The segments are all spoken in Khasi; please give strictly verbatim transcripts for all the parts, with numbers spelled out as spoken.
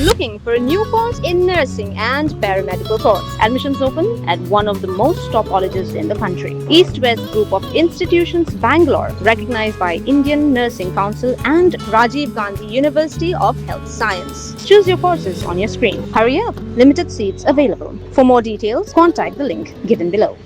Looking for a new course in nursing and paramedical course? Admissions open at one of the most top colleges in the country. East West Group of Institutions, Bangalore, recognized by Indian Nursing Council and Rajiv Gandhi University of Health Science. Choose your courses on your screen. Hurry up, limited seats available. For more details, contact the link given below.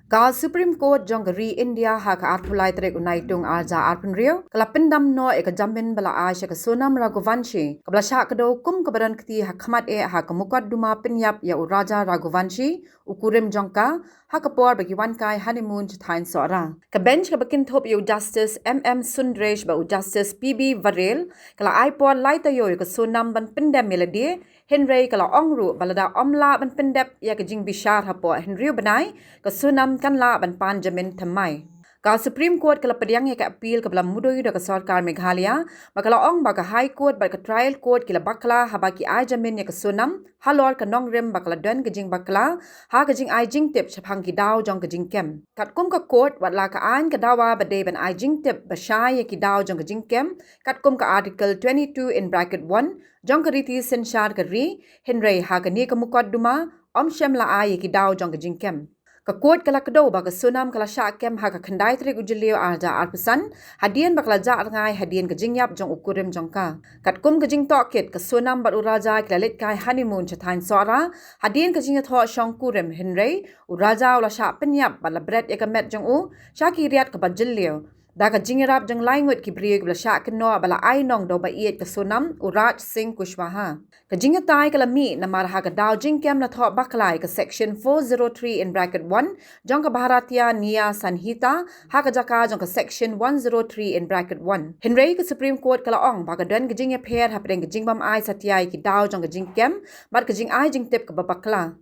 Ka Supreme Court jong ka ri India ha ka arphew lai tarik u Naitung arhajar arphew hynriew ka la pyndam noh ïa ka jamin ba la ai sha ka Sonam Raghuvanshi kaba la shah kdew kum kaba don kti ha khmat eh ha ka mukotduma pynïap ïa u Raja Raghuvanshi, u kurim jong ka, ha ka por ba ki wan kai honeymoon sha thaiñ Sohra. Ka bench kaba kynthup ïa u Justice M M Sundresh bad u Justice P B Varel ka la ai por lai taïew ïa ka Sonam ban pyndem ïa lade, hynrei ka la ong ruh ba lada ym lah ban pyndep ïa ka jingbishar hapoh hynriew bnai, ka Sonam kan lah ban pan jamin thymmai. Ka Supreme Court ka la pdiang ïa ka appeal kaba la mudui da ka sorkar Meghalaya, ba ka la ong ba ka High Court bad ka Trial Court ki la bakla haba ki ai jamin ïa ka Sonam halor ka nongrim ba ka la don ka jingbakla ha ka jingai jingtip shaphang ki daw jong ka jingkem. Katkum ka court, wat la ka aiñ ka dawa ba dei ban ai jingtip ba shai ïa ki daw jong ka jingkem katkum ka Article twenty-two in bracket one jong ka riti synshar ka ri, hynrei ha kane ka mukotduma ym shym la ai ïa ki daw jong ka jingkem. Ka court ka la kdew ba ka Sonam ka la shah kem ha ka khyndai tarik u Jylliew arhajar arphew san, hadien ba ka la jah rngai hadien ka jingïap jong u kurim jong ka. Katkum ka jingtohkit, ka Sonam bad u Raja ki la leit kai honeymoon sha thaiñ Sohra hadien ka jingïathoh shong kurim, hynrei u Raja u la shah pynïap bad la bret ïa ka met jong u sha ki riat kaba jylliew da ka jingïarap jong lai ngut ki briew kiba la shah kynnoh ba la ai nong da uba ïeit ka Sonam, u Raj Singh Kushwaha. Ka jingïatai ka la mih namar ha ka daw jingkem la thoh bakla ïa ka Section four zero three in bracket one jong ka Bharatiya Nyaya Sanhita ha ka jaka jong ka Section one zero three in bracket one. Hynrei ka Supreme Court ka la ong ba ka don ka jingïapher hapdeng ka jingbym ai satia ïa ki daw jong ka jingkem bad ka jingai jingtip kaba bakla.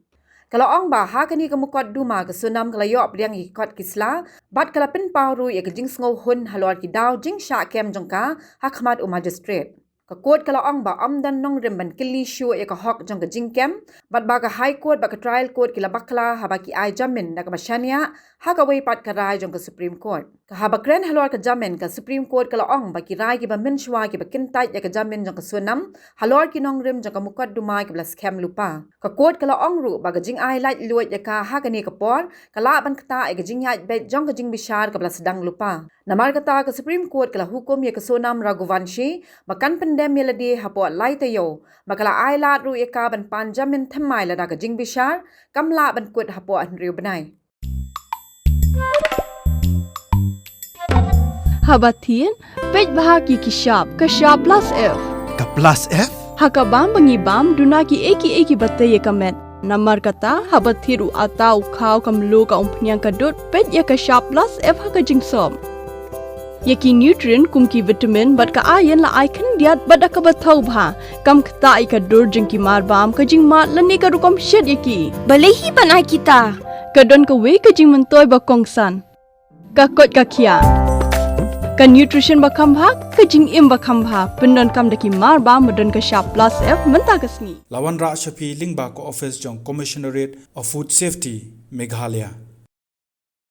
Ka la ong ba ha kane ka mukotduma ka Sonam ka la ïoh pdiang ïa ki kot ki sla bad ka la pynpaw ruh ïa ka jingsngewhun halor ki daw jingshah kem jong ka ha khmat u magistrate. Ka court ka la ong ba ym don nongrim ban kylli shuh ïa ka hok jong ka jingkem, bad ba ka High Court bad ka Trial Court ki la bakla haba ki ai jamin da kaba shaniah ha kawei pat ka rai jong ka Supreme Court. Ka haba kren halor ka jamin, ka Supreme Court ka la ong ba ki rai kiba mynshuwa kiba kyntait ïa ka jamin jong ka Sonam halor ki nongrim jong ka mukotduma kiba la skhem lypa. Ka court ka la ong ruh ba ka jingai laitluid ïa ka ha kane ka por ka lah ban ktah ïa ka jingïaid beit jong ka jingbishar kaba la sdang lypa. Namar kata, ka Supreme Court ka la hukum ïa ka Sonam Raghuvanshi ba kan pyndem ïa lade hapoh lai taïew, ba ka la ai lad ruh ïa ka ban pan jamin thymmai lada ka jingbishar kam lah ban kut hapoh hynriew bnai. Haba thied, peit bha ïa ki shap, ka shap plus F. Ka plus F? Ha ka bam ba ngi bam, duna kiei kiei kiba tei ïa ka met. Namar kata, haba thied u atta, u khaw, ka mluh, ka umphniang, ka dud, peit ïa ka shap plus F ha ka jingsop. Ïa ki nutrient kum ki vitamin bad ka iron la ai khyndiat bad da kaba thaw bha. Kam ktah ïa ka dur jong ki marbam, ka jingmad lane ka rukom shet ïa ki. Balei hi ban ai kita? Ka don kawei ka jingmyntoi ba kongsan. Ka koit ka khiah. Ka nutrition ba kham bha, ka jingim ba kham bha. Pyndonkam da ki marbam ba don ka shap plus F mynta ka sngi. La wanrah sha phi lyngba ka office jong Commissionerate of Food Safety, Meghalaya.